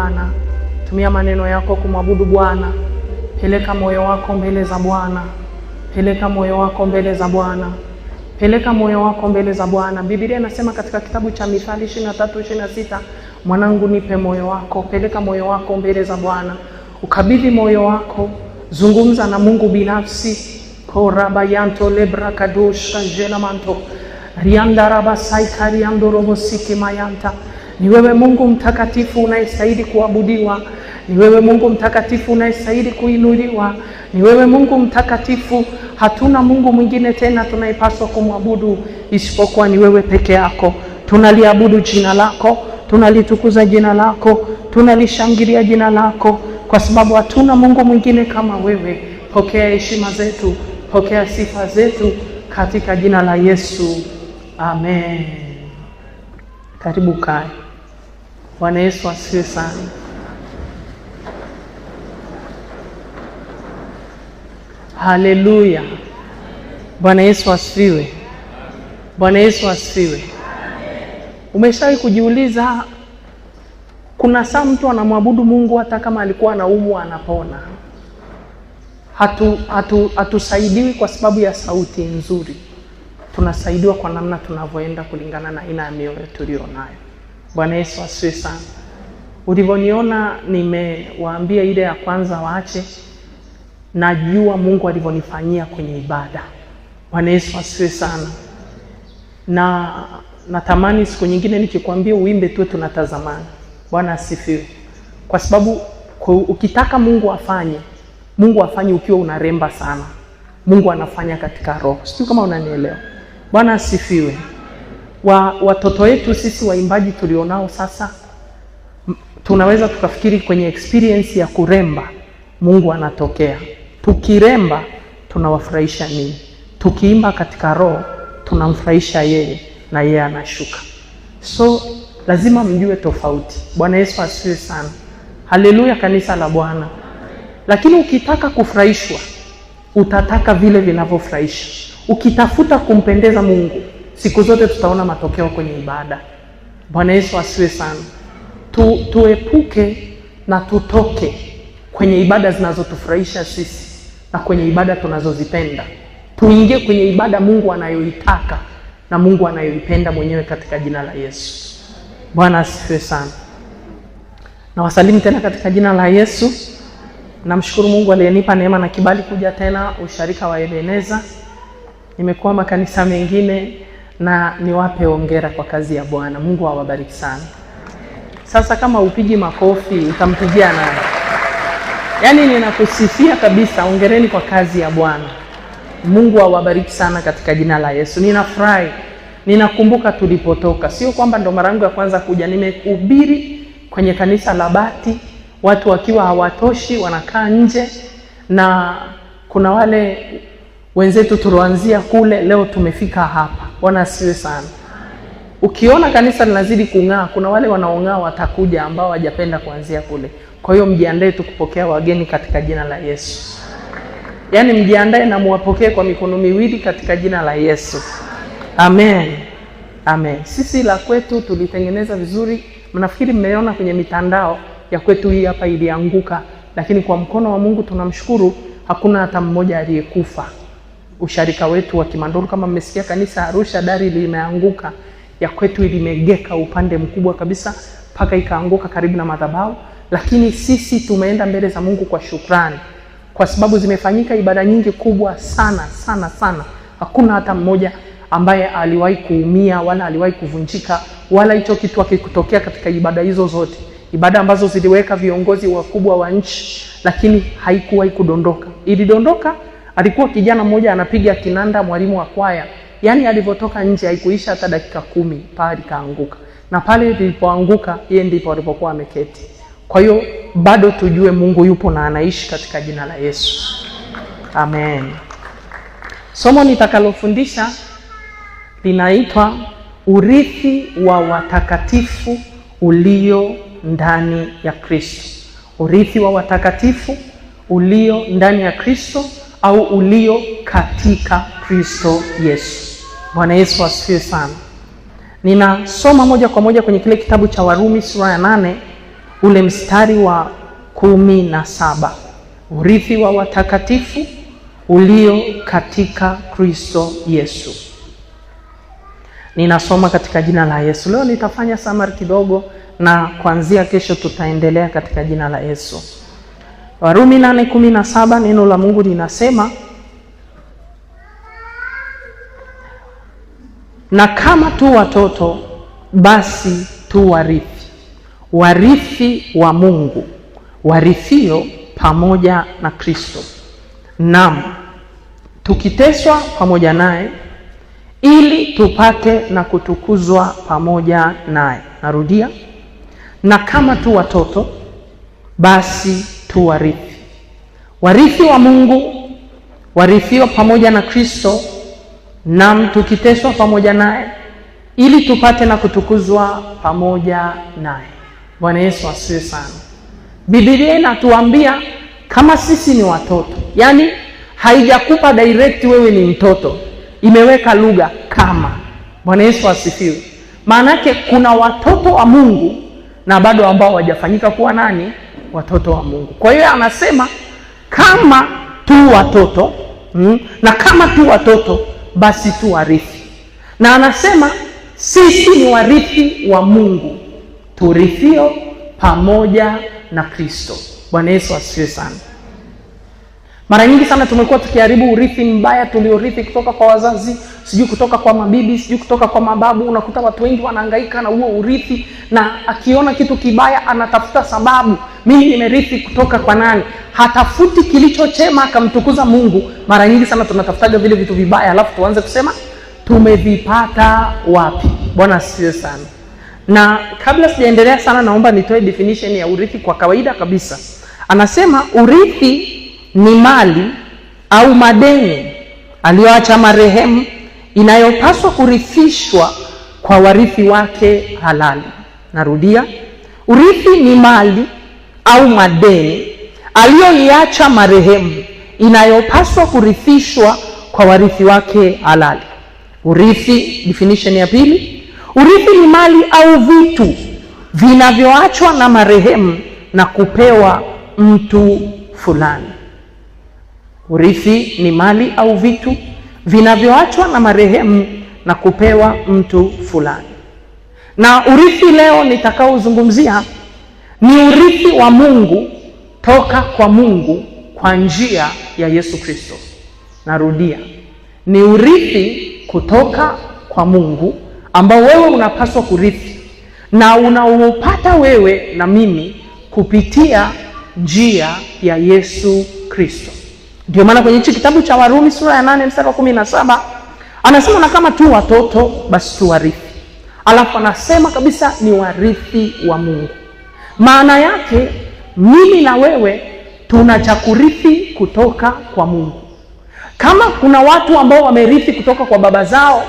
Bwana. Tumia maneno yako kumwabudu Bwana. Peleka moyo wako mbele za Bwana. Peleka moyo wako mbele za Bwana. Peleka moyo wako mbele za Bwana. Biblia inasema katika kitabu cha Mithali 23:26, mwanangu nipe moyo wako. Peleka moyo wako mbele za Bwana. Ukabidhi moyo wako, zungumza na Mungu binafsi. Korabayanto lebrakadosha jelamanto riandarabasaikariyandorobosiki mayanta. Ni wewe Mungu mtakatifu unayestahili kuabudiwa. Ni wewe Mungu mtakatifu unayestahili kuinuliwa. Ni wewe Mungu mtakatifu. Hatuna Mungu mwingine tena tunayepaswa kumwabudu isipokuwa ni wewe peke yako. Tunaliabudu jina lako, tunalitukuza jina lako, tunalishangilia jina lako, kwa sababu hatuna Mungu mwingine kama wewe. Pokea heshima zetu, pokea sifa zetu katika jina la Yesu. Amen. Karibu kae. Bwana Yesu asifiwe sana. Haleluya. Bwana Yesu asifiwe. Bwana Yesu asifiwe. Umeshawahi kujiuliza kuna saa mtu anamwabudu Mungu hata kama alikuwa anaumwa anapona? Hatusaidiwi kwa sababu ya sauti nzuri. Tunasaidiwa kwa namna tunavyoenda kulingana na aina ya mioyo tulionayo. Bwana Yesu asifiwe sana. Ulivyoniona nimewaambia ile ya kwanza waache, najua Mungu alivyonifanyia kwenye ibada. Bwana Yesu asifiwe sana. Na natamani siku nyingine nikikwambia uimbe tu tunatazamana. Bwana asifiwe. Kwa sababu ukitaka Mungu afanye, Mungu afanye ukiwa unaremba sana. Mungu anafanya katika roho. Sijui kama unanielewa. Bwana asifiwe. Watoto wetu sisi waimbaji tulionao sasa, tunaweza tukafikiri kwenye experience ya kuremba Mungu anatokea. Tukiremba tunawafurahisha nini? Tukiimba katika roho tunamfurahisha yeye na yeye anashuka. So lazima mjue tofauti. Bwana Yesu asifiwe sana. Haleluya, kanisa la Bwana. Lakini ukitaka kufurahishwa utataka vile vinavyofurahisha. Ukitafuta kumpendeza Mungu, siku zote tutaona matokeo kwenye ibada. Bwana Yesu asifiwe sana. Tuepuke na tutoke kwenye ibada zinazotufurahisha sisi na kwenye ibada tunazozipenda. Tuingie kwenye ibada Mungu anayoitaka na Mungu anayoipenda mwenyewe katika jina la Yesu. Bwana asifiwe sana. Na wasalimu tena katika jina la Yesu. Namshukuru Mungu aliyenipa neema na kibali kuja tena usharika wa Ebeneza. Nimekuwa makanisa mengine na niwape hongera kwa kazi ya Bwana. Mungu awabariki sana. Sasa kama upigi makofi utampigia nani? Yaani ninakusifia kabisa, hongereni kwa kazi ya Bwana. Mungu awabariki sana katika jina la Yesu. Ninafurahi. Ninakumbuka tulipotoka. Sio kwamba ndo mara yangu ya kwanza kuja. Nimehubiri kwenye kanisa la Bati, watu wakiwa hawatoshi wanakaa nje, na kuna wale wenzetu tulioanzia kule, leo tumefika hapa. Bwana asifiwe sana. Ukiona kanisa linazidi kung'aa, kuna wale wanaong'aa watakuja ambao hawajapenda kuanzia kule. Kwa hiyo mjiandae tu kupokea wageni katika jina la Yesu. Yaani mjiandae na muwapokee kwa mikono miwili katika jina la Yesu. Amen. Amen. Sisi la kwetu tulitengeneza vizuri. Mnafikiri mmeona kwenye mitandao ya kwetu hii hapa ilianguka, lakini kwa mkono wa Mungu tunamshukuru hakuna hata mmoja aliyekufa. Usharika wetu wa Kimandolu, kama mmesikia kanisa Arusha dari limeanguka, ya kwetu ilimegeka upande mkubwa kabisa mpaka ikaanguka karibu na madhabahu, lakini sisi tumeenda mbele za Mungu kwa shukrani, kwa sababu zimefanyika ibada nyingi kubwa sana sana sana. Hakuna hata mmoja ambaye aliwahi kuumia wala aliwahi kuvunjika wala hicho kitu hakikutokea katika ibada hizo zote. Ibada ambazo ziliweka viongozi wakubwa wa nchi, lakini haikuwahi kudondoka. Ilidondoka, alikuwa kijana mmoja anapiga kinanda, mwalimu wa kwaya. Yaani alivyotoka nje haikuisha hata dakika 10, paa likaanguka. Na pale lilipoanguka, yeye ndipo alipokuwa ameketi. Kwa hiyo bado tujue Mungu yupo na anaishi katika jina la Yesu. Amen. Somo nitakalofundisha linaitwa urithi wa watakatifu ulio ndani ya Kristo. Urithi wa watakatifu ulio ndani ya Kristo au ulio katika Kristo Yesu. Bwana Yesu asifiwe sana. Ninasoma moja kwa moja kwenye kile kitabu cha Warumi sura ya 8 ule mstari wa 17, urithi wa watakatifu ulio katika Kristo Yesu. Ninasoma katika jina la Yesu. Leo nitafanya summary kidogo na kuanzia kesho tutaendelea katika jina la Yesu. Warumi 8:17, neno la Mungu linasema, na kama tu watoto basi tu warithi, warithi wa Mungu, warithio pamoja na Kristo, naam tukiteswa pamoja naye ili tupate na kutukuzwa pamoja naye. Narudia, na kama tu watoto basi tu warithi, warithi wa Mungu, warithio pamoja na Kristo, naam tukiteswa pamoja naye ili tupate na kutukuzwa pamoja naye. Bwana Yesu asifiwe sana. Biblia inatuambia kama sisi ni watoto, yani haijakupa direct wewe ni mtoto, imeweka lugha kama. Bwana Yesu asifiwe. Maanake kuna watoto wa Mungu na bado ambao hawajafanyika kuwa nani? Watoto wa Mungu. Kwa hiyo anasema kama tu watoto, na kama tu watoto basi tu warithi. Na anasema sisi ni warithi wa Mungu, turithio pamoja na Kristo. Bwana Yesu asifiwe sana. Mara nyingi sana tumekuwa tukiharibu urithi mbaya tuliorithi kutoka kwa wazazi, sijui kutoka kwa mabibi, sijui kutoka kwa mababu. Unakuta watu wengi wanahangaika na huo urithi, na akiona kitu kibaya anatafuta sababu, mimi nimerithi kutoka kwa nani? Hatafuti kilicho chema akamtukuza Mungu. Mara nyingi sana tunatafutaga vile vitu vibaya alafu tuanze kusema tumevipata wapi? Bwana asifiwe sana. Na kabla sijaendelea sana, naomba nitoe definition ya urithi kwa kawaida kabisa. Anasema urithi ni mali au madeni aliyoacha marehemu inayopaswa kurithishwa kwa warithi wake halali. Narudia, urithi ni mali au madeni aliyoiacha marehemu inayopaswa kurithishwa kwa warithi wake halali. Urithi, definition ya pili, urithi ni mali au vitu vinavyoachwa na marehemu na kupewa mtu fulani. Urithi ni mali au vitu vinavyoachwa na marehemu na kupewa mtu fulani. Na urithi leo nitakaozungumzia ni urithi wa Mungu toka kwa Mungu kwa njia ya Yesu Kristo. Narudia, ni urithi kutoka kwa Mungu ambao wewe unapaswa kurithi na unaupata wewe na mimi kupitia njia ya Yesu Kristo. Ndio maana kwenye hichi kitabu cha Warumi sura ya 8 mstari wa 17 anasema na kama tu watoto basi tu warithi. Alafu anasema kabisa ni warithi wa Mungu. Maana yake mimi na wewe tuna cha kurithi kutoka kwa Mungu. Kama kuna watu ambao wamerithi kutoka kwa baba zao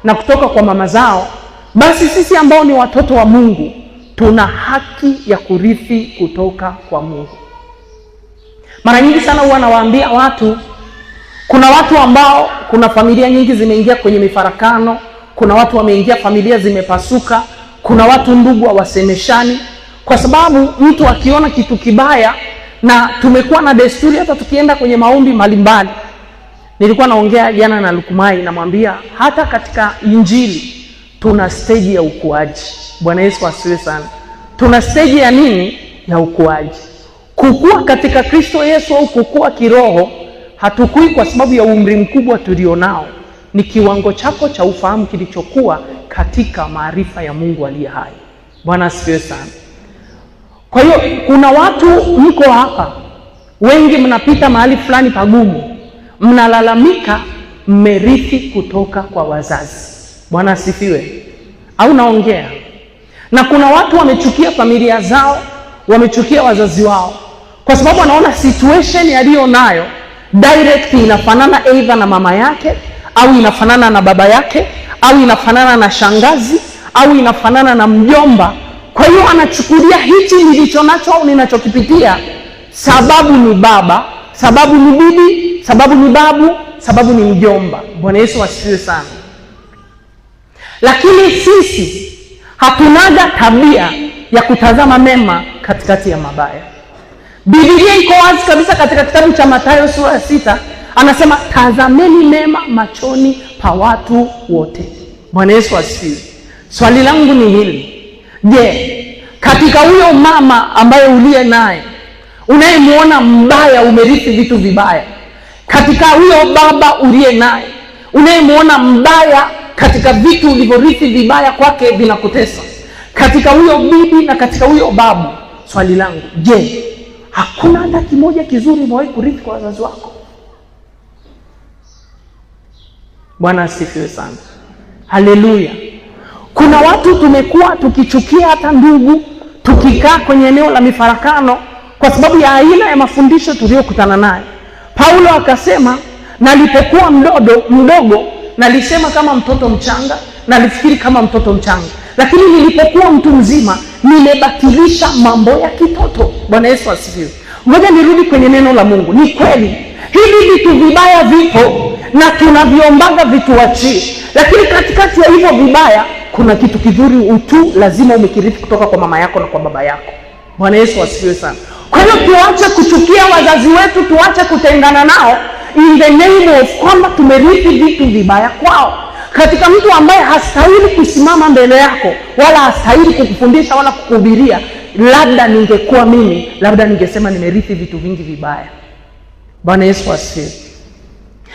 na kutoka kwa mama zao, basi sisi ambao ni watoto wa Mungu tuna haki ya kurithi kutoka kwa Mungu. Mara nyingi sana huwa nawaambia watu, kuna watu ambao, kuna familia nyingi zimeingia kwenye mifarakano, kuna watu wameingia familia zimepasuka, kuna watu ndugu hawasemeshani, kwa sababu mtu akiona kitu kibaya. Na tumekuwa na desturi hata tukienda kwenye maombi mbalimbali. Nilikuwa naongea jana na Lukumai, namwambia hata katika Injili tuna stage ya ukuaji. Bwana Yesu asifiwe sana. Tuna stage ya nini? Ya ukuaji. Kukua katika Kristo Yesu au kukua kiroho, hatukui kwa sababu ya umri mkubwa tulionao. Ni kiwango chako cha ufahamu kilichokuwa katika maarifa ya Mungu aliye hai. Bwana asifiwe sana. Kwa hiyo kuna watu mko hapa, wengi mnapita mahali fulani pagumu, mnalalamika mmerithi kutoka kwa wazazi. Bwana asifiwe. Au naongea? Na kuna watu wamechukia familia zao, wamechukia wazazi wao, kwa sababu wanaona situation aliyo nayo direct inafanana either na mama yake au inafanana na baba yake au inafanana na shangazi au inafanana na mjomba. Kwa hiyo anachukulia hichi nilicho nacho au ninachokipitia, sababu ni baba, sababu ni bibi, sababu ni babu, sababu ni mjomba. Bwana Yesu asifiwe sana. Lakini sisi hatunaga tabia ya kutazama mema katikati ya mabaya. Biblia iko wazi kabisa katika kitabu cha Mathayo sura ya 6, anasema tazameni mema machoni pa watu wote. Bwana Yesu asifiwe. Swali langu ni hili: je, katika huyo mama ambaye uliye naye, unayemuona mbaya, umerithi vitu vibaya, katika huyo baba uliye naye, unayemuona mbaya, katika vitu ulivyorithi vibaya kwake vinakutesa, katika huyo bibi na katika huyo babu, swali langu, je, hakuna hata kimoja kizuri umewahi kurithi kwa wazazi wako? Bwana asifiwe sana. Haleluya. Kuna watu tumekuwa tukichukia hata ndugu, tukikaa kwenye eneo la mifarakano kwa sababu ya aina ya mafundisho tuliyokutana nayo. Paulo akasema, nalipokuwa mdogo nalisema kama mtoto mchanga, nalifikiri kama mtoto mchanga, lakini nilipokuwa mtu mzima nimebatilisha mambo ya kitoto. Bwana Yesu asifiwe. Ngoja nirudi kwenye neno la Mungu. Ni kweli hivi vitu vibaya vipo na tunaviombaga vituachie, lakini katikati ya hivyo vibaya kuna kitu kizuri utu lazima umekirithi kutoka kwa mama yako na kwa baba yako. Bwana Yesu asifiwe sana. Kwa hiyo tuache kuchukia wazazi wetu, tuache kutengana nao in the name of kwamba tumerithi vitu vibaya kwao. Katika mtu ambaye hastahili kusimama mbele yako wala hastahili kukufundisha wala kukuhubiria, labda ningekuwa mimi, labda ningesema nimerithi vitu vingi vibaya. Bwana Yesu asifiwe.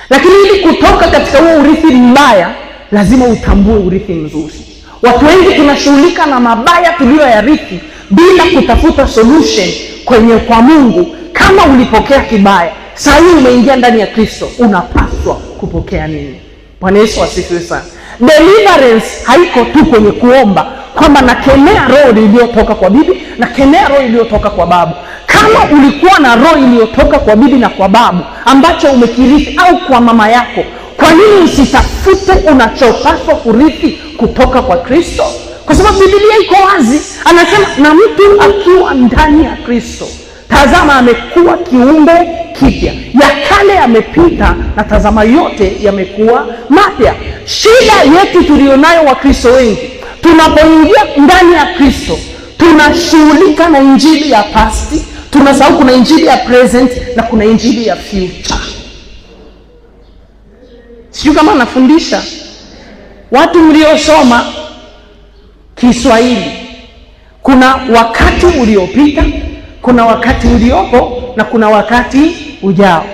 Lakini ili kutoka katika huo urithi mbaya, lazima utambue urithi mzuri. Watu wengi tunashughulika na mabaya tuliyoyarithi bila kutafuta solution kwenye kwa Mungu. Kama ulipokea kibaya, saa hii umeingia ndani ya Kristo, unapaswa kupokea nini? Bwana Yesu asifiwe sana. Deliverance haiko tu kwenye kuomba kwamba nakemea roho iliyotoka kwa bibi, nakemea roho iliyotoka kwa babu. Kama ulikuwa na roho iliyotoka kwa bibi na kwa babu ambacho umekirithi au kwa mama yako, kwa nini usitafute unachopaswa kurithi kutoka kwa Kristo? Kwa sababu Biblia iko wazi, anasema na mtu akiwa ndani ya Kristo, tazama amekuwa kiumbe kipya, ya kale yamepita na tazama yote yamekuwa mapya. Shida yetu tulionayo wa Kristo wengi, tunapoingia ndani ya Kristo tunashughulika na injili ya past, tunasahau kuna injili ya present na kuna injili ya future. Sijui kama nafundisha watu mliosoma Kiswahili. Kuna wakati uliopita, kuna wakati uliopo na kuna wakati ujao.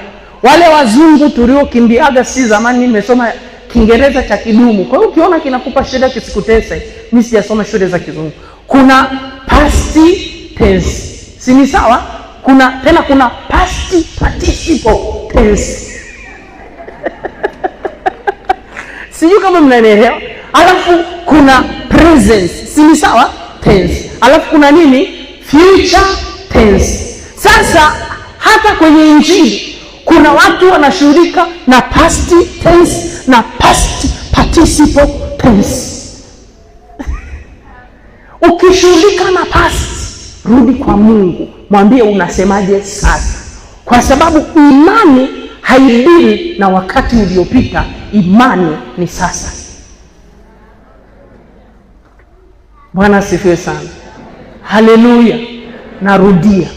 Wale wazungu tuliokimbiaga si zamani, nimesoma Kiingereza cha kidumu. Kwa hiyo ukiona kinakupa shida kisikutese, mimi sijasoma shule za kizungu. Kuna past tense, si ni sawa? Kuna tena kuna past participle tense. Sijui kama mnanielewa. Alafu kuna present, si ni sawa? Tense. Alafu kuna nini? Future tense. Sasa hata kwenye injili kuna watu wanashughulika na past tense na past participle tense. Ukishughulika na past, rudi kwa Mungu, mwambie unasemaje sasa. Kwa sababu imani haidili na wakati uliopita, imani ni sasa. Bwana asifiwe sana. Haleluya. Narudia,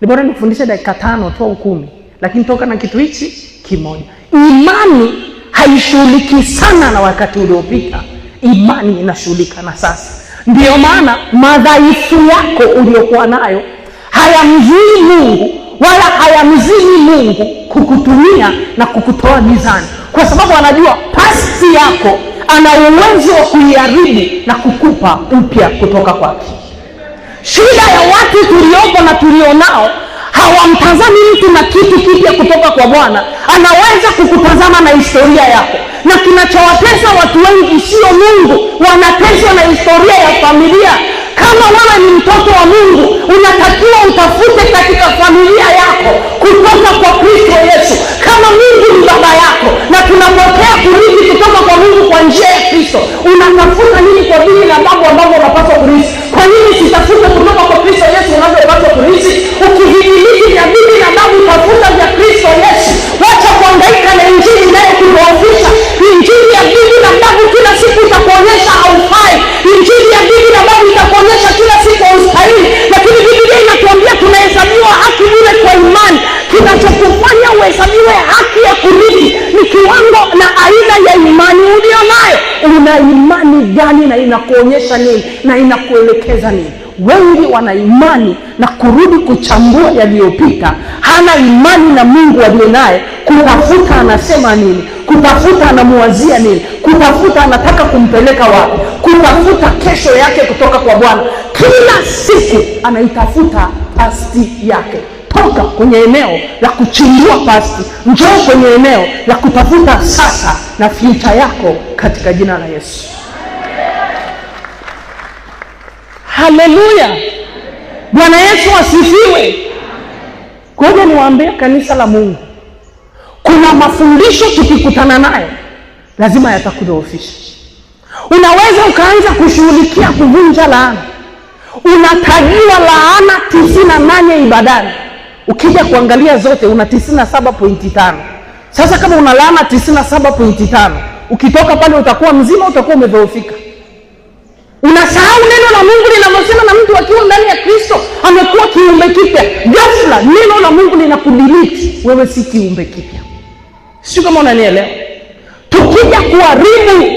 ni bora nikufundishe dakika 5 tu au 10, lakini toka na kitu hichi kimoja. Imani haishughuliki sana na wakati uliopita, imani inashughulika na sasa. Ndiyo maana madhaifu yako uliyokuwa nayo hayamzuii Mungu wala hayamzimi Mungu kukutumia na kukutoa gizani, kwa sababu anajua pasti yako ana uwezo wa kuiharibu na kukupa upya kutoka kwake. Shida ya watu tuliopo na tulionao, hawamtazami mtu na kitu kipya kutoka kwa Bwana. Anaweza kukutazama na historia yako, na kinachowatesa watu wengi sio Mungu, wanateswa na historia ya familia. Kama wewe ni mtoto wa Mungu, unatakiwa utafute katika familia yako kutoka kwa Kristo Yesu. Kama Mungu ni baba yako na tunapokea kurithi kutoka kwa Mungu kwa njia ya Kristo, unatafuta nini kwa bibi na babu ambavyo unapaswa kurithi? Kwa nini sitafute kutoka kwa Kristo Yesu unavyopaswa kurithi? Ukihimiliki vya bibi na babu, tafuta vya Kristo Yesu. Wacha kuhangaika na injili inayokudhoofisha. Injili ya bibi na babu kila siku itakuonyesha haufai. Injili ya bibi na babu itakuonyesha kila siku haustahili. Lakini gani na inakuonyesha nini na inakuelekeza nini. Wengi wana imani na kurudi kuchambua yaliyopita, hana imani na Mungu aliye naye, kutafuta anasema nini, kutafuta anamuwazia nini, kutafuta anataka kumpeleka wapi, kutafuta kesho yake kutoka kwa Bwana. Kila siku anaitafuta pasti yake. Toka kwenye eneo la kuchimbua pasti, njoo kwenye eneo la kutafuta sasa na future yako katika jina la Yesu. Haleluya! Bwana Yesu asifiwe. Ngoja niwaambie kanisa la Mungu, kuna mafundisho tukikutana nayo lazima yatakudhoofisha. Unaweza ukaanza kushughulikia kuvunja laana, unatajiwa laana 98 ibadani, ukija kuangalia zote una 97.5. Sasa kama una laana 97.5, ukitoka pale utakuwa mzima, utakuwa umedhoofika. Unasahau neno la Mungu linavyosema, na mtu akiwa ndani ya Kristo amekuwa kiumbe kipya. Ghafla neno la Mungu linakudelete, wewe si kiumbe kipya. Sio kama unanielewa? Tukija kuharibu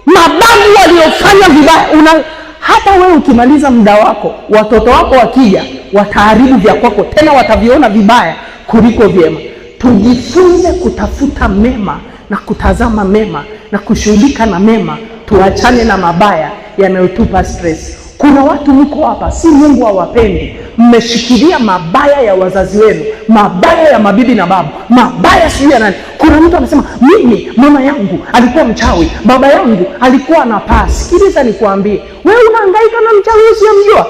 mababu waliofanya vibaya, hata wewe ukimaliza muda wako, watoto wako wakija wataharibu vya kwako, tena wataviona vibaya kuliko vyema. Tujifunze kutafuta mema na kutazama mema na kushughulika na mema, tuachane na mabaya yanayotupa stress. Kuna watu mko hapa, si Mungu hawapendi, mmeshikilia mabaya ya wazazi wenu, mabaya ya mabibi na babu, mabaya sijui ya nani. Kuna mtu anasema mimi mama yangu alikuwa mchawi, baba yangu alikuwa anapaa. Sikiliza nikuambie, wewe unahangaika na mchawi usiyemjua.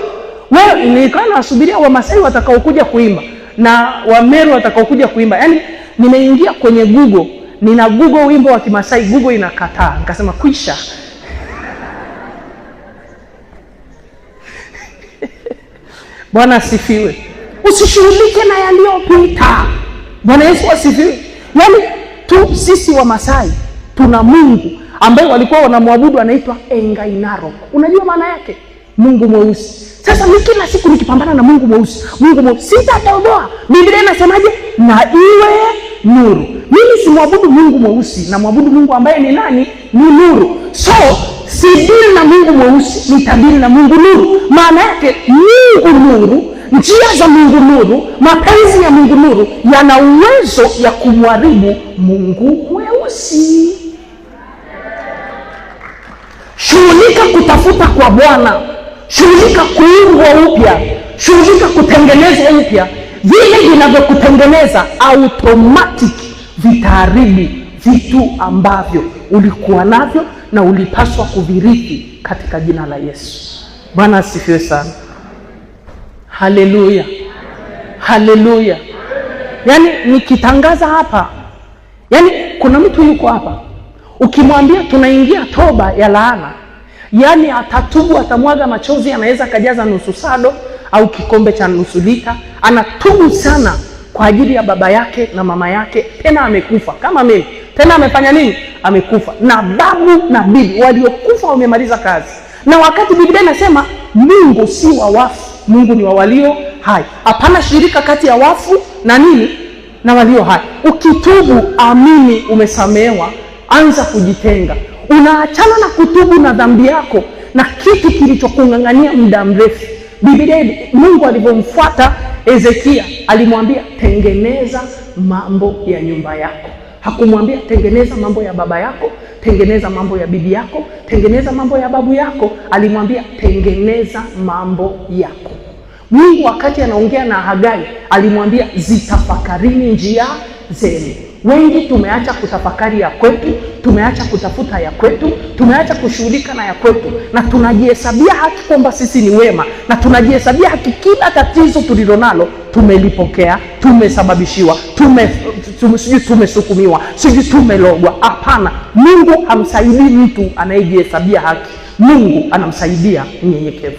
Wewe nilikuwa nasubiria Wamasai watakaokuja kuimba na Wameru watakaokuja kuimba. Yaani nimeingia kwenye Google, nina Google wimbo wa Kimasai, Google inakataa. Nikasema kwisha. Bwana asifiwe. Usishughulike na yaliyopita. Bwana Yesu asifiwe. Yaani tu sisi Wamasai tuna Mungu ambaye walikuwa wanamwabudu anaitwa Engai Narok. Unajua maana yake? Mungu mweusi. Sasa mimi kila siku nikipambana na Mungu mweusi, Mungu mweusi, sitatoboa. Biblia inasemaje? Na iwe nuru. Mimi simwabudu Mungu mweusi, namwabudu Mungu ambaye ni nani? Ni nuru. So sidili na Mungu mweusi, nitadili na Mungu nuru. Maana yake Mungu nuru, njia za Mungu nuru, mapenzi ya Mungu nuru yana uwezo ya kumharibu Mungu mweusi. Shughulika kutafuta kwa Bwana, shughulika kuumbwa upya, shughulika kutengenezwa upya. Vile vinavyokutengeneza automatic vitaharibu vitu ambavyo ulikuwa navyo na ulipaswa kuvirithi katika jina la Yesu. Bwana asifiwe sana. Haleluya, haleluya. Yaani nikitangaza hapa, yaani kuna mtu yuko hapa, ukimwambia tunaingia toba ya laana, yaani atatubu, atamwaga machozi, anaweza akajaza nusu sado au kikombe cha nusu lita. Anatubu sana kwa ajili ya baba yake na mama yake, tena amekufa kama mimi, tena amefanya nini? Amekufa. Na babu na bibi waliokufa wamemaliza kazi. Na wakati Biblia inasema Mungu si wa wafu, Mungu ni wa walio hai. Hapana shirika kati ya wafu na nini? Na walio hai. Ukitubu, amini umesamehewa, anza kujitenga. Unaachana na kutubu na dhambi yako na kitu kilichokung'ang'ania muda mrefu. Biblia, Mungu alivyomfuata Ezekia alimwambia tengeneza mambo ya nyumba yako. Hakumwambia tengeneza mambo ya baba yako, tengeneza mambo ya bibi yako, tengeneza mambo ya babu yako. Alimwambia tengeneza mambo yako. Mungu wakati anaongea na Hagai alimwambia zitafakarini njia zenu. Wengi tumeacha kutafakari ya kwetu, tumeacha kutafuta ya kwetu, tumeacha kushughulika na ya kwetu, na tunajihesabia haki kwamba sisi ni wema, na tunajihesabia haki kila tatizo tulilonalo tumelipokea, tumesababishiwa, sijui tumesukumiwa, sijui tumelogwa. Hapana, Mungu hamsaidii mtu anayejihesabia haki. Mungu anamsaidia mnyenyekevu.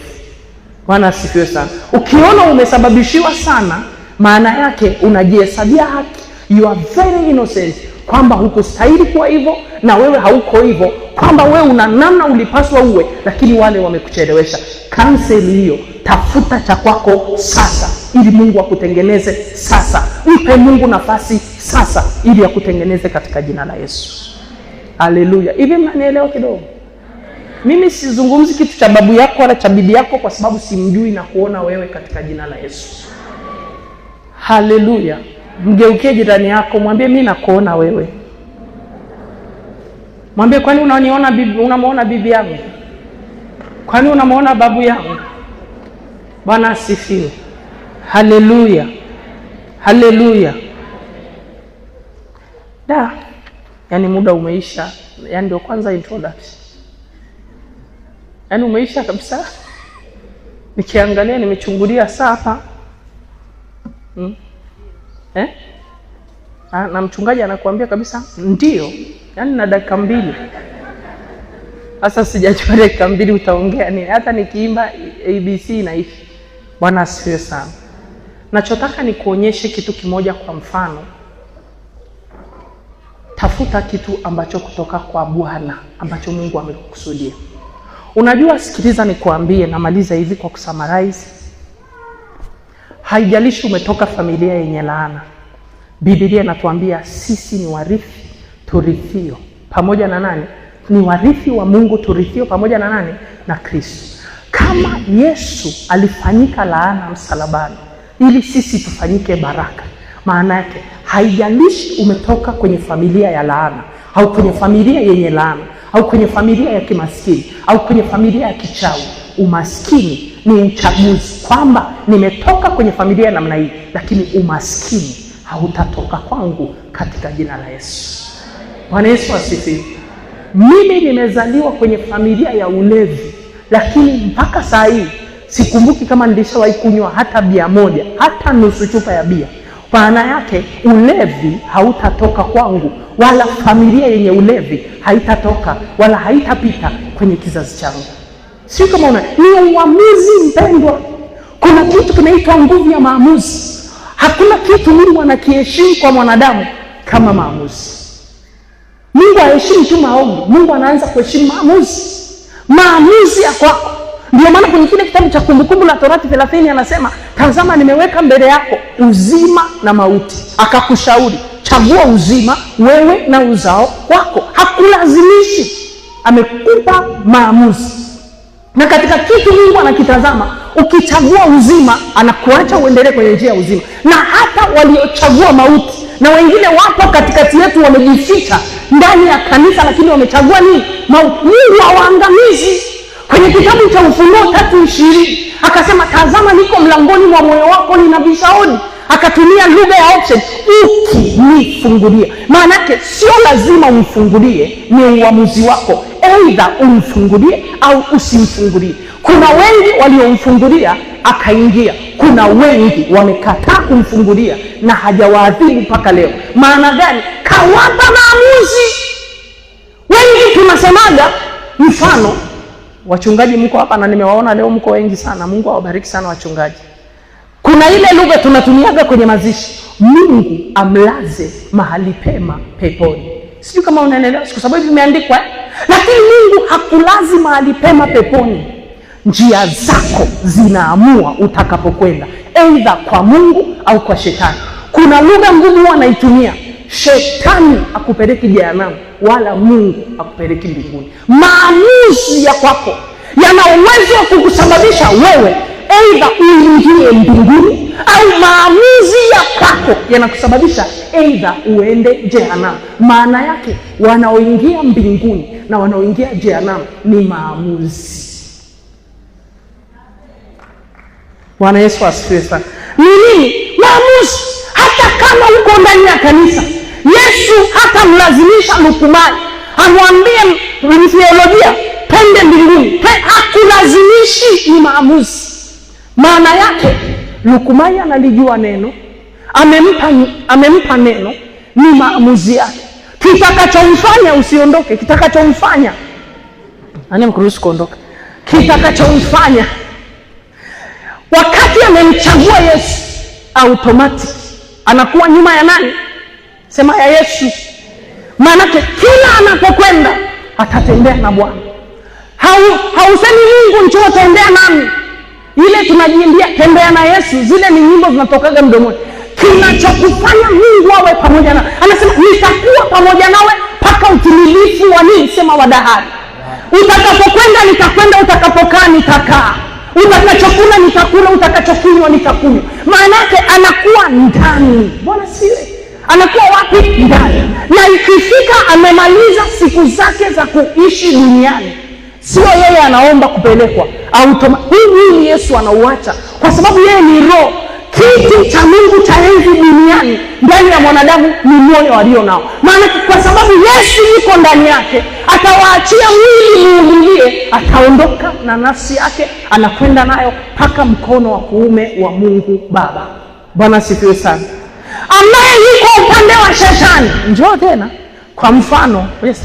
Bwana asifiwe sana. Ukiona umesababishiwa sana, maana yake unajihesabia haki. You are very innocent, kwamba hukustahili kuwa hivyo na wewe hauko hivyo, kwamba wewe una namna ulipaswa uwe, lakini wale wamekuchelewesha. Cancel hiyo, tafuta cha kwako sasa ili Mungu akutengeneze sasa. Mpe Mungu nafasi sasa ili akutengeneze katika jina la Yesu. Haleluya. Hivi mnanielewa kidogo? Mimi sizungumzi kitu cha babu yako wala cha bibi yako, kwa sababu simjui na kuona wewe katika jina la Yesu. Haleluya. Mgeukie jirani yako, mwambie mimi nakuona wewe. Mwambie, kwani unaniona bibi, unamuona bibi yangu? Kwani unamuona babu yangu? Bwana asifiwe. Haleluya. Haleluya. Da. Yaani muda umeisha. Yaani ndio kwanza introduction. Yaani umeisha kabisa. Nikiangalia nimechungulia saa hapa. Eh? Na mchungaji anakuambia kabisa ndio. Yaani na dakika 2. Sasa sijajua dakika 2 utaongea nini. Hata nikiimba ABC inaishi. Bwana asifiwe sana. Nachotaka ni kuonyeshe kitu kimoja kwa mfano. Tafuta kitu ambacho kutoka kwa Bwana, ambacho Mungu amekukusudia. Unajua, sikiliza nikuambie, namaliza hivi kwa kusummarize. Haijalishi umetoka familia yenye laana. Biblia inatuambia sisi ni warithi turithio pamoja na nani? Ni warithi wa Mungu turithio pamoja na nani? Na Kristo. Kama Yesu alifanyika laana msalabani ili sisi tufanyike baraka, maana yake haijalishi umetoka kwenye familia ya laana au kwenye familia yenye laana au kwenye familia ya kimaskini au kwenye familia ya kichawi. Umaskini ni uchaguzi, kwamba nimetoka kwenye familia namna hii, lakini umaskini hautatoka kwangu katika jina la Yesu. Bwana Yesu asifiwe. Mimi nimezaliwa kwenye familia ya ulevi, lakini mpaka saa hii sikumbuki kama nilishawahi kunywa hata bia moja, hata nusu chupa ya bia. Maana yake ulevi hautatoka kwangu, wala familia yenye ulevi haitatoka wala haitapita kwenye kizazi changu. Sio kama una, ni uamuzi mpendwa. Kuna kitu kinaitwa nguvu ya maamuzi. Hakuna kitu Mungu anakiheshimu kwa mwanadamu kama maamuzi. Mungu haheshimu tu maombi, Mungu anaanza kuheshimu maamuzi. Maamuzi ya kwako. Ndio maana kwenye kile kitabu cha Kumbukumbu la Torati 30 anasema, tazama nimeweka mbele yako uzima na mauti. Akakushauri, chagua uzima wewe na uzao wako. Hakulazimishi, amekupa maamuzi. Na katika kitu Mungu anakitazama, ukichagua uzima anakuacha uendelee kwenye njia ya uzima. Na hata waliochagua mauti, na wengine wapo katikati yetu wamejificha ndani ya kanisa lakini wamechagua nini? Mauti. Mungu hawaangamizi. Kwenye kitabu cha Ufunuo 3:20 akasema, tazama niko mlangoni mwa moyo wako ninabisha hodi. Akatumia lugha ya option, ukinifungulia. Maana yake sio lazima umfungulie, ni uamuzi wako, either umfungulie au usimfungulie. Kuna wengi waliomfungulia akaingia, kuna wengi wamekataa kumfungulia na hajawaadhibu mpaka leo. Maana gani? Kawapa maamuzi. Wengi tunasemaga, mfano wachungaji mko hapa na nimewaona leo mko wengi sana, Mungu awabariki sana wachungaji. Kuna ile lugha tunatumiaga kwenye mazishi, Mungu amlaze mahali pema peponi. Sijui kama unaelewa, kwa sababu imeandikwa. Lakini Mungu hakulazi mahali pema peponi. Njia zako zinaamua utakapokwenda, either kwa Mungu au kwa shetani. Kuna lugha ngumu huwa anaitumia, shetani akupeleki jehanamu wala Mungu akupeleki mbinguni. Maamuzi ya kwako yana uwezo wa kukusababisha wewe either uingie mbinguni au maamuzi ya kwako yanakusababisha either uende jehanamu. Maana yake wanaoingia mbinguni na wanaoingia jehanamu ni maamuzi. Bwana Yesu asifiwe sana. Ni nini? Maamuzi. Hata kama uko ndani ya kanisa, Yesu hatamlazimisha Lukumani amwambie theolojia pende mbinguni. Hakulazimishi, ni maamuzi. Maana yake Lukumani analijua neno, amempa neno, ni maamuzi yake. Kitakachomfanya usiondoke, kitakachomfanya nani mkuruhusu kuondoka, kitakachomfanya wakati amemchagua Yesu, automatic anakuwa nyuma ya nani? Sema ya Yesu. Maanake kila anapokwenda atatembea na Bwana. Hausemi Mungu njoo tembea nami. Ile tunajiambia tembea na Yesu, zile ni nyimbo zinatokaga mdomoni. Kinachokufanya Mungu awe pamoja nawe, anasema nitakuwa pamoja nawe mpaka utimilifu wa nini? Sema wa dahari. Utakapokwenda nitakwenda, utakapokaa nitakaa, utakachokula nitakula, utakachokunywa nitakunywa. Maana yake anakuwa ndani. Bwana siwe, anakuwa wapi? Ndani. Na ikifika amemaliza siku zake za kuishi duniani, sio yeye anaomba kupelekwa huu mwili Yesu anauacha kwa sababu yeye ni roho. Kiti cha Mungu cha enzi duniani ndani ya mwanadamu ni moyo alio nao. Maana kwa sababu Yesu yuko ndani yake, atawaachia mwili muulilie, ataondoka na nafsi yake anakwenda nayo mpaka mkono wa kuume wa Mungu Baba. Bwana asifiwe sana. Ambaye yuko upande wa shetani, njoo tena. Kwa mfano, yes.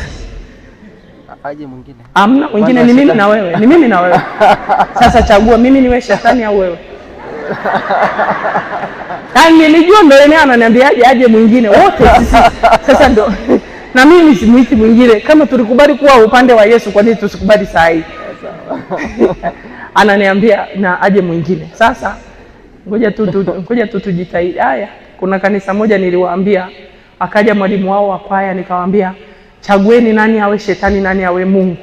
Aje mwingine. Amna mwingine, ni mimi na wewe, ni mimi na wewe. Sasa chagua, mimi niwe shetani au wewe? Yaani nilijua ndio yeye ananiambiaje aje mwingine wote sisi. Sasa ndo na mimi simuiti mwingine. Kama tulikubali kuwa upande wa Yesu, kwa nini tusikubali saa hii? Ananiambia na aje mwingine. Sasa ngoja tu tujitahidi. Haya, kuna kanisa moja niliwaambia, akaja mwalimu wao wa kwaya, nikawaambia chagueni nani awe shetani nani awe Mungu.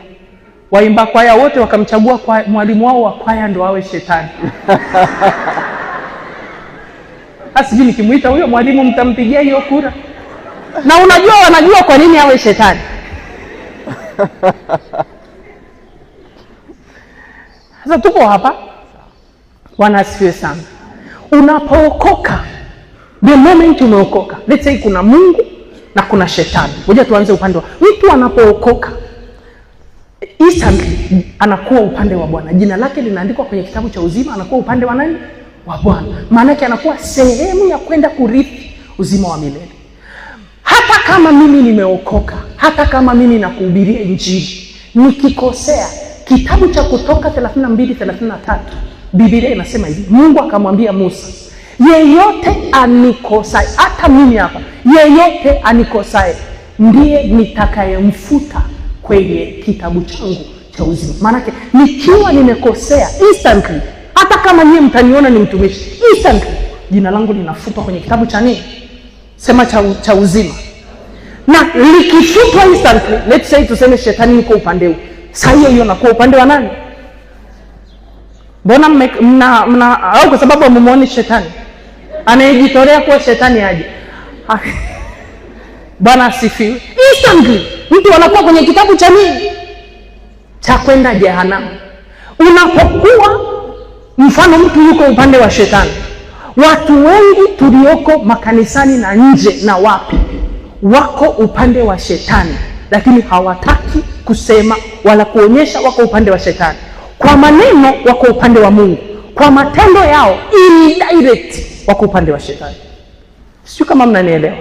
Waimba kwaya wote wakamchagua mwalimu wao wa kwaya ndo awe shetani. Sijui nikimuita huyo mwalimu mtampigia hiyo kura. Na unajua wanajua kwa nini awe shetani. Sasa tuko hapa. Bwana asifiwe sana. Unapookoka, the moment umeokoka, let's say kuna Mungu na kuna shetani. Ngoja tuanze upande wa mtu anapookoka, instantly anakuwa upande wa Bwana. Jina lake linaandikwa kwenye kitabu cha uzima, anakuwa upande wa nani? Wa Bwana. Maana yake anakuwa sehemu ya kwenda kurithi uzima wa milele. Hata kama mimi nimeokoka, hata kama mimi nakuhubiria Injili, nikikosea, kitabu cha Kutoka 32:33 Biblia inasema hivi, Mungu akamwambia Musa, yeyote anikosaye, hata mimi hapa, yeyote anikosaye ndiye nitakayemfuta kwenye kitabu changu cha uzima. Maana yake nikiwa nimekosea instantly, hata kama nyie mtaniona ni mtumishi, instantly jina langu linafutwa kwenye kitabu cha nini? Sema cha uzima. Na likifutwa instantly, let's say tuseme shetani yuko upande huu, saa hiyo hiyo nakuwa upande wa nani? Mbona mna au kwa sababu hamumuoni shetani? Anayejitolea kuwa shetani aje. Bwana asifiwe. Instantly mtu anakuwa kwenye kitabu cha nini? Cha kwenda jehanamu. Unapokuwa mfano mtu yuko upande wa shetani, watu wengi tulioko makanisani na nje na wapi wako upande wa shetani, lakini hawataki kusema wala kuonyesha wako upande wa shetani. Kwa maneno wako upande wa Mungu, kwa matendo yao indirect wako upande wa shetani. Sio kama mnanielewa.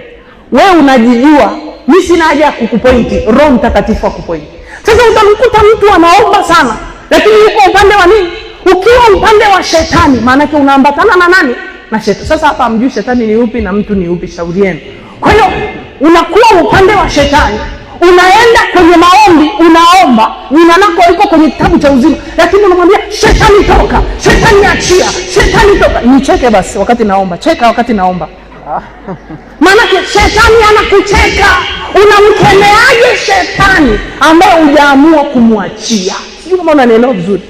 Wewe unajijua, mimi sina haja ya kukupointi, Roho Mtakatifu akupointi. Sasa utamkuta mtu anaomba sana, lakini yuko upande wa nini? Ukiwa upande wa shetani, maana yake unaambatana na nani? Na shetani. Sasa hapa hamjui shetani ni upi na mtu ni upi, shauri yenu. Kwa hiyo unakuwa upande wa shetani, unaenda kwenye maombi, unaomba, jina lako liko kwenye kitabu cha uzima, lakini unamwambia shetani toka, shetani achia, shetani toka. Nicheke basi wakati naomba, cheka wakati naomba. Maana shetani anakucheka. Unamkemeaje shetani ambaye hujaamua kumwachia? Sijui kama unanielewa vizuri.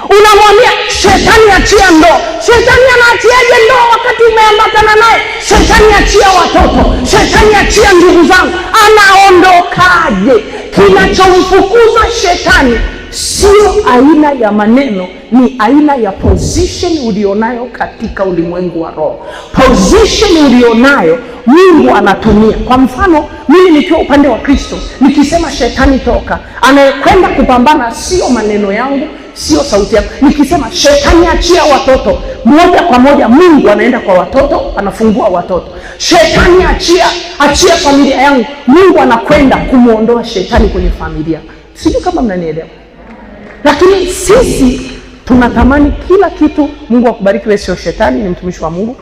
Unamwambia shetani achia ndoa. Shetani anaachiaje ndoa wakati umeambatana naye? Shetani achia watoto, shetani achia ndugu zangu. Anaondokaje? Kinachomfukuza shetani sio aina ya maneno, ni aina ya position ulionayo katika ulimwengu wa roho. Position ulionayo Mungu anatumia. Kwa mfano, mimi nikiwa upande wa Kristo, nikisema shetani toka, anayekwenda kupambana sio maneno yangu, sio sauti yangu. Nikisema shetani achia watoto, moja kwa moja Mungu anaenda kwa watoto, anafungua watoto. Shetani achia familia yangu, Mungu anakwenda kumuondoa shetani kwenye familia. Sijui kama mnanielewa. Lakini sisi tunatamani kila kitu. Mungu akubariki wewe, sio shetani, ni mtumishi wa Mungu.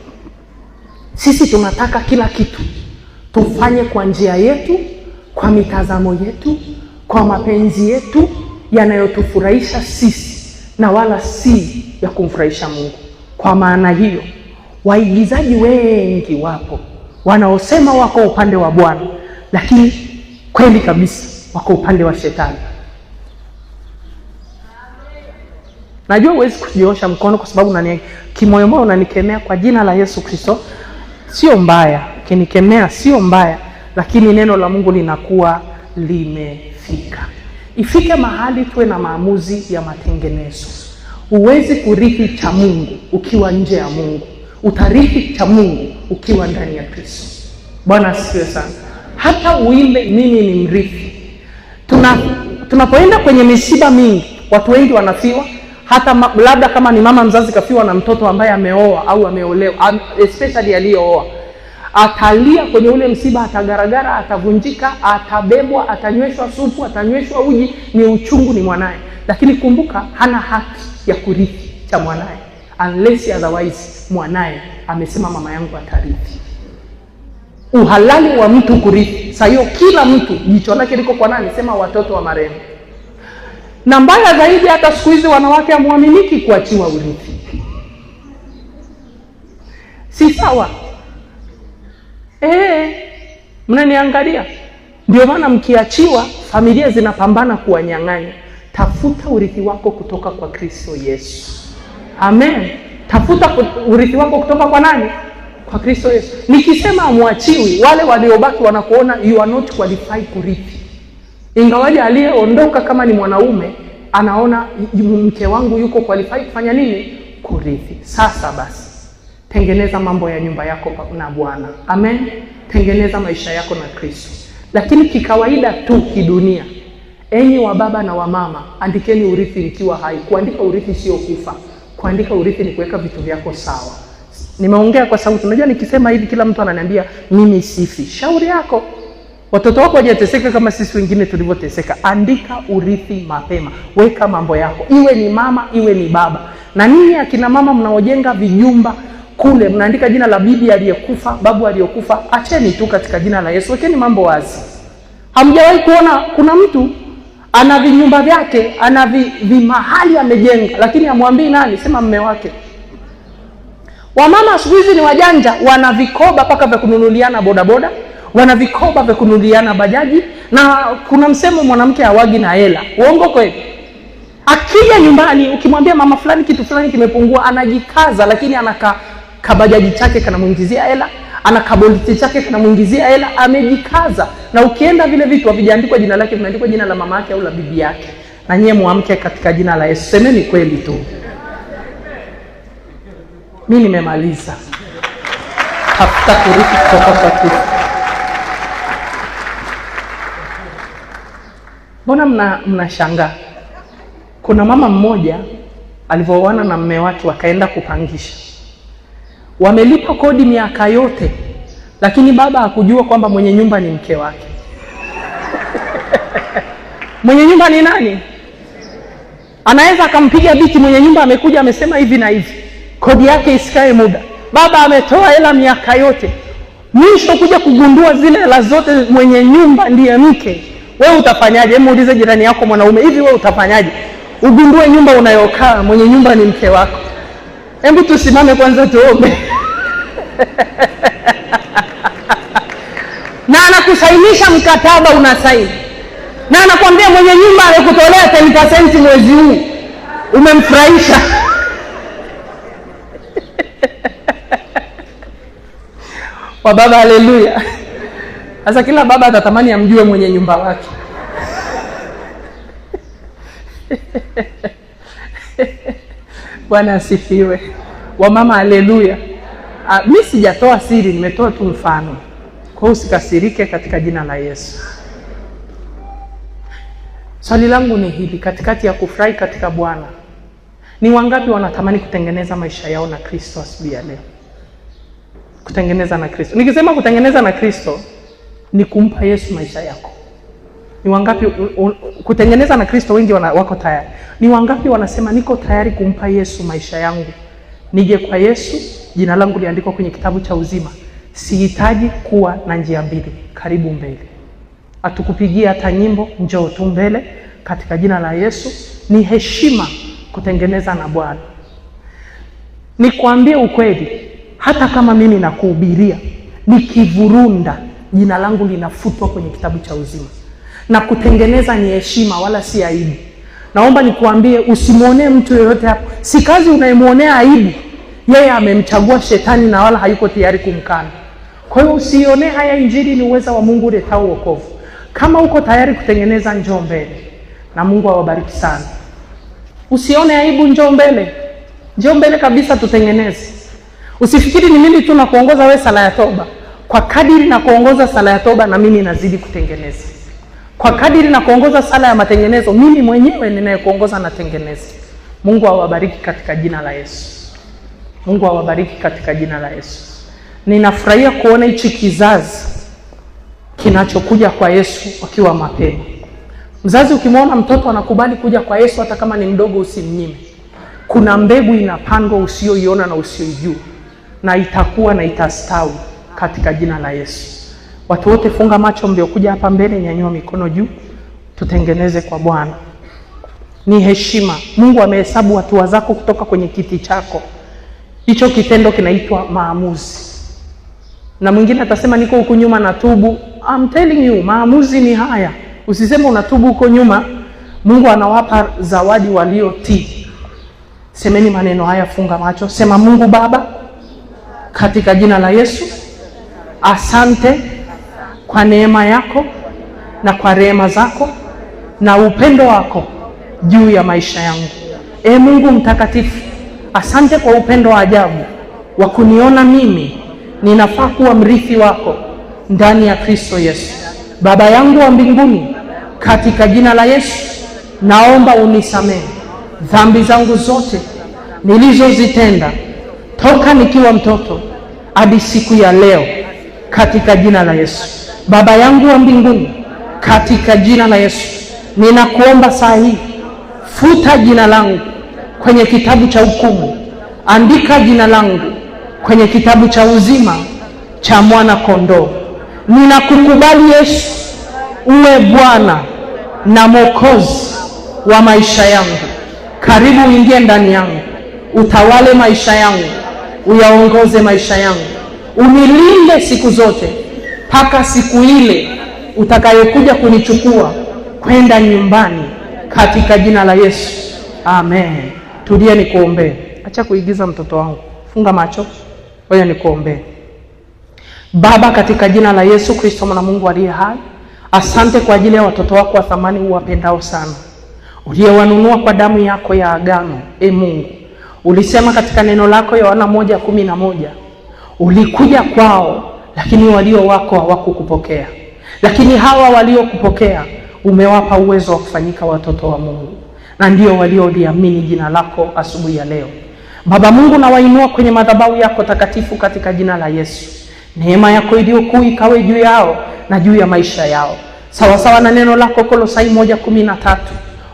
Sisi tunataka kila kitu tufanye kwa njia yetu, kwa mitazamo yetu, kwa mapenzi yetu yanayotufurahisha sisi na wala si ya kumfurahisha Mungu. Kwa maana hiyo, waigizaji wengi wapo wanaosema wako upande wa Bwana, lakini kweli kabisa wako upande wa shetani. Najua huwezi kujiosha mkono kwa sababu kimoyomoyo unanikemea kwa jina la Yesu Kristo. Sio mbaya, ukinikemea sio mbaya, lakini neno la Mungu linakuwa limefika. Ifike mahali tuwe na maamuzi ya matengenezo. Huwezi kurithi cha Mungu ukiwa nje ya Mungu. Utarithi cha Mungu ukiwa ndani ya Kristo. Bwana asifiwe sana. Hata uimbe mimi ni mrithi. Tunapoenda kwenye misiba mingi, watu wengi wanafiwa. Hata labda kama ni mama mzazi kafiwa na mtoto ambaye ameoa au ameolewa, especially aliyooa, atalia kwenye ule msiba, atagaragara, atavunjika, atabebwa, atanyweshwa supu, atanyweshwa uji, ni uchungu, ni mwanaye. Lakini kumbuka, hana haki ya kurithi cha mwanaye unless otherwise mwanaye amesema mama yangu atarithi. Uhalali wa mtu kurithi. Sasa hiyo kila mtu jicho lake liko kwa nani? Sema watoto wa marehemu. Na mbaya zaidi, hata siku hizi wanawake hamuaminiki kuachiwa urithi. Si sawa? Mnaniangalia. Ndio maana mkiachiwa, familia zinapambana kuwanyang'anya. Tafuta urithi wako kutoka kwa Kristo Yesu. Amen. Tafuta urithi wako kutoka kwa nani? Kwa Kristo Yesu. Nikisema hamwachiwi, wale waliobaki wanakuona you are not qualified kurithi. Ingawaje aliyeondoka kama ni mwanaume anaona mke wangu yuko qualified kufanya nini? Kurithi. Sasa basi, tengeneza mambo ya nyumba yako na Bwana. Amen. Tengeneza maisha yako na Kristo. Lakini kikawaida tu kidunia, enyi wa baba na wa mama, andikeni urithi mkiwa hai. Kuandika urithi sio kufa. Kuandika urithi ni kuweka vitu vyako sawa. Nimeongea kwa sauti. Unajua nikisema hivi kila mtu ananiambia mimi sifi. Shauri yako. Watoto wako hawajateseka kama sisi wengine tulivyoteseka. Andika urithi mapema. Weka mambo yako. Iwe ni mama, iwe ni baba. Na ninyi akina mama mnaojenga vijumba kule, mnaandika jina la bibi aliyekufa, babu aliyokufa, acheni tu katika jina la Yesu. Wekeni mambo wazi. Hamjawahi kuona kuna mtu ana vinyumba vyake, ana vimahali amejenga, lakini hamwambii nani? Sema mume wake. Wamama siku hizi ni wajanja, wana vikoba paka vya kununuliana bodaboda, wana vikoba vya kununuliana bajaji, na kuna msemo mwanamke hawagi na hela. Uongo kweli? Akija nyumbani ukimwambia mama fulani kitu fulani kimepungua, anajikaza, lakini ana kabajaji chake kanamuingizia hela, ana kaboliti chake kanamuingizia hela, amejikaza. Na ukienda vile vitu havijaandikwa jina lake, vimeandikwa jina la mama yake au la bibi yake. Na nyie muamke katika jina la Yesu. Semeni kweli tu. Mimi nimemaliza. Tafuta kurithi kutoka kwa Kristo. Mbona mnashangaa? Kuna mama mmoja alivyoana na mume wake wakaenda kupangisha. Wamelipa kodi miaka yote, lakini baba hakujua kwamba mwenye nyumba ni mke wake. Mwenye nyumba ni nani? Anaweza akampiga biti mwenye nyumba, amekuja amesema hivi na hivi, kodi yake isikae muda. Baba ametoa hela miaka yote, mwisho kuja kugundua zile hela zote mwenye nyumba ndiye mke. Wewe utafanyaje? Hebu muulize jirani yako mwanaume, hivi wewe utafanyaje ugundue nyumba unayokaa mwenye nyumba ni mke wako? Hebu tusimame kwanza tuombe. Na anakusainisha mkataba, unasaini. Na anakuambia mwenye nyumba amekutolea 10% mwezi huu. Umemfurahisha. Wa baba, haleluya. Sasa kila baba atatamani amjue mwenye nyumba wake. Bwana asifiwe. Wa mama, haleluya. Mimi sijatoa siri, nimetoa tu mfano. Kwa hiyo usikasirike katika jina la Yesu. Swali langu ni hili, katikati ya kufurahi katika Bwana, ni wangapi wanatamani kutengeneza maisha yao na Kristo asubuhi ya leo? Kutengeneza na Kristo. Nikisema kutengeneza na Kristo ni kumpa Yesu maisha yako. Ni wangapi kutengeneza na Kristo? Wengi wako tayari. Ni wangapi wanasema niko tayari kumpa Yesu maisha yangu? Nije kwa Yesu, jina langu liandikwa kwenye kitabu cha uzima. Sihitaji kuwa na njia mbili. Karibu mbele. Atukupigia hata nyimbo, njoo tu mbele katika jina la Yesu. Ni heshima kutengeneza na Bwana. Nikwambie ukweli, hata kama mimi nakuhubiria nikivurunda, jina langu linafutwa kwenye kitabu cha uzima. Na kutengeneza ni heshima, wala si aibu. Naomba nikuambie, usimwonee mtu yoyote hapo. Si kazi unayemwonea aibu, yeye amemchagua shetani na wala hayuko tayari kumkana. Kwa hiyo usionee haya. Injili ni uweza wa Mungu uletao wokovu. Kama uko tayari kutengeneza, njoo mbele, na Mungu awabariki sana. Usione aibu, njoo mbele, njoo mbele kabisa, tutengeneze. Usifikiri ni mimi tu nakuongoza wewe sala ya toba. Kwa kadiri na kuongoza sala ya toba, na mimi nazidi kutengeneza. Kwa kadiri na kuongoza sala ya matengenezo, mimi mwenyewe ninayekuongoza natengeneza. Mungu awabariki katika jina la Yesu. Mungu awabariki katika jina la Yesu. Ninafurahia kuona hichi kizazi kinachokuja kwa Yesu wakiwa mapema. Mzazi ukimwona mtoto anakubali kuja kwa Yesu hata kama ni mdogo, usimnyime. Kuna mbegu inapandwa usioiona na usioijua, na itakuwa na itastawi katika jina la Yesu. Watu wote funga macho, mliokuja hapa mbele, nyanyua mikono juu, tutengeneze kwa Bwana. Ni heshima. Mungu amehesabu hatua zako kutoka kwenye kiti chako. Hicho kitendo kinaitwa maamuzi. Na mwingine atasema niko huku nyuma natubu. I'm telling you, maamuzi ni haya. Usiseme unatubu huko nyuma. Mungu anawapa zawadi waliotii. Semeni maneno haya, funga macho. Sema, Mungu Baba, katika jina la Yesu, asante kwa neema yako na kwa rehema zako na upendo wako juu ya maisha yangu. E Mungu mtakatifu, asante kwa upendo wa ajabu wa kuniona mimi ninafaa kuwa mrithi wako ndani ya Kristo Yesu. Baba yangu wa mbinguni, katika jina la Yesu naomba unisamehe dhambi zangu zote nilizozitenda toka nikiwa mtoto hadi siku ya leo, katika jina la Yesu. Baba yangu wa mbinguni, katika jina la Yesu ninakuomba saa hii, futa jina langu kwenye kitabu cha hukumu, andika jina langu kwenye kitabu cha uzima cha mwana kondoo. Ninakukubali Yesu uwe Bwana na Mwokozi wa maisha yangu. Karibu uingie ndani yangu, utawale maisha yangu, uyaongoze maisha yangu, unilinde siku zote mpaka siku ile utakayokuja kunichukua kwenda nyumbani, katika jina la Yesu, amen. Tulie nikuombee. Acha kuigiza mtoto wangu, funga macho, ngoja nikuombee. Baba, katika jina la Yesu Kristo mwana Mungu aliye hai, asante kwa ajili ya watoto wako wa thamani uwapendao sana, uliyewanunua kwa damu yako ya agano. E Mungu, ulisema katika neno lako Yohana 1:11, ulikuja kwao lakini walio wako hawakukupokea, lakini hawa waliokupokea umewapa uwezo wa kufanyika watoto wa Mungu, na ndio walioliamini jina lako asubuhi ya leo. Baba Mungu, nawainua kwenye madhabahu yako takatifu katika jina la Yesu. Neema yako iliyokuu ikawe juu yao na juu ya maisha yao, sawasawa na neno lako Kolosai 1:13.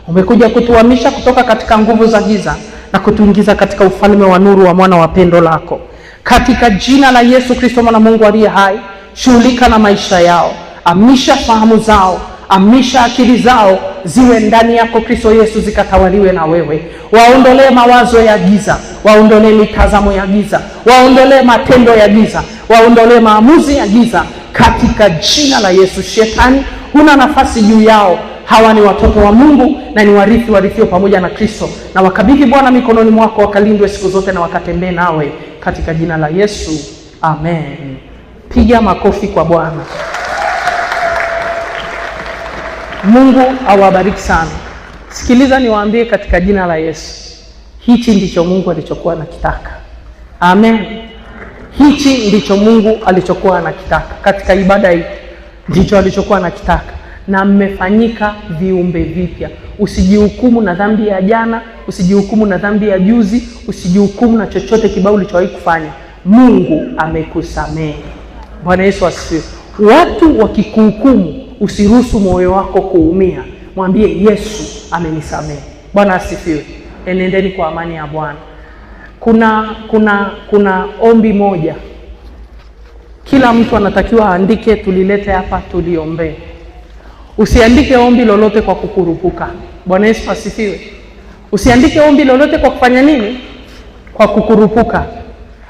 Umekuja kutuhamisha kutoka katika nguvu za giza na kutuingiza katika ufalme wa nuru wa mwana wa pendo lako. Katika jina la Yesu Kristo mwana Mungu aliye hai, shughulika na maisha yao, amisha fahamu zao, amisha akili zao ziwe ndani yako Kristo Yesu, zikatawaliwe na wewe. Waondolee mawazo ya giza, waondolee mitazamo ya giza, waondolee matendo ya giza, waondolee maamuzi ya giza katika jina la Yesu. Shetani, huna nafasi juu yao. Hawa ni watoto wa Mungu na ni warithi warithio pamoja na Kristo, na wakabidhi Bwana mikononi mwako, wakalindwe siku zote na wakatembee nawe katika jina la Yesu, amen. Piga makofi kwa Bwana. Mungu awabariki sana. Sikiliza niwaambie katika jina la Yesu, hichi ndicho Mungu alichokuwa anakitaka. Amen. Hichi ndicho Mungu alichokuwa anakitaka katika ibada hii, ndicho alichokuwa anakitaka. Na mmefanyika viumbe vipya. Usijihukumu na dhambi ya jana, usijihukumu na dhambi ya juzi, usijihukumu na chochote kibaya ulichowahi kufanya. Mungu amekusamehe. Bwana Yesu asifiwe. Watu wakikuhukumu, usiruhusu moyo wako kuumia. Mwambie Yesu amenisamehe. Bwana asifiwe. Enendeni kwa amani ya Bwana. Kuna ombi moja kila mtu anatakiwa aandike, tulilete hapa tuliombee. Usiandike ombi lolote kwa kukurupuka. Bwana Yesu asifiwe. Usiandike ombi lolote kwa kufanya nini? Kwa kukurupuka.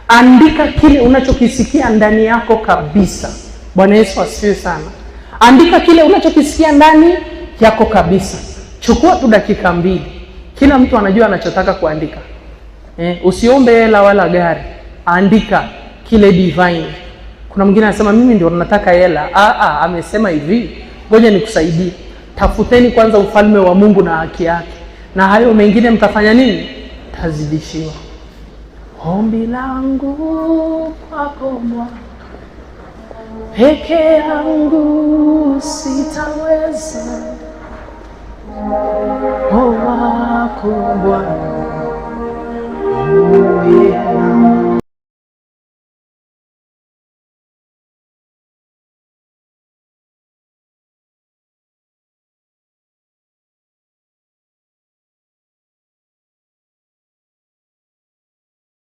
Andika kile unachokisikia ndani yako kabisa. Bwana Yesu asifiwe sana. Andika kile unachokisikia ndani yako kabisa. Chukua tu dakika 2. Kila mtu anajua anachotaka kuandika. Usiombe hela wala gari, andika kile divine. Kuna mwingine anasema mimi ndio nataka hela. Amesema hivi, ngoja nikusaidie. Tafuteni kwanza ufalme wa Mungu na haki yake, na hayo mengine mtafanya nini? Tazidishiwa. Ombi langu kwako Bwana, peke yangu sitaweza, wako Bwana uwe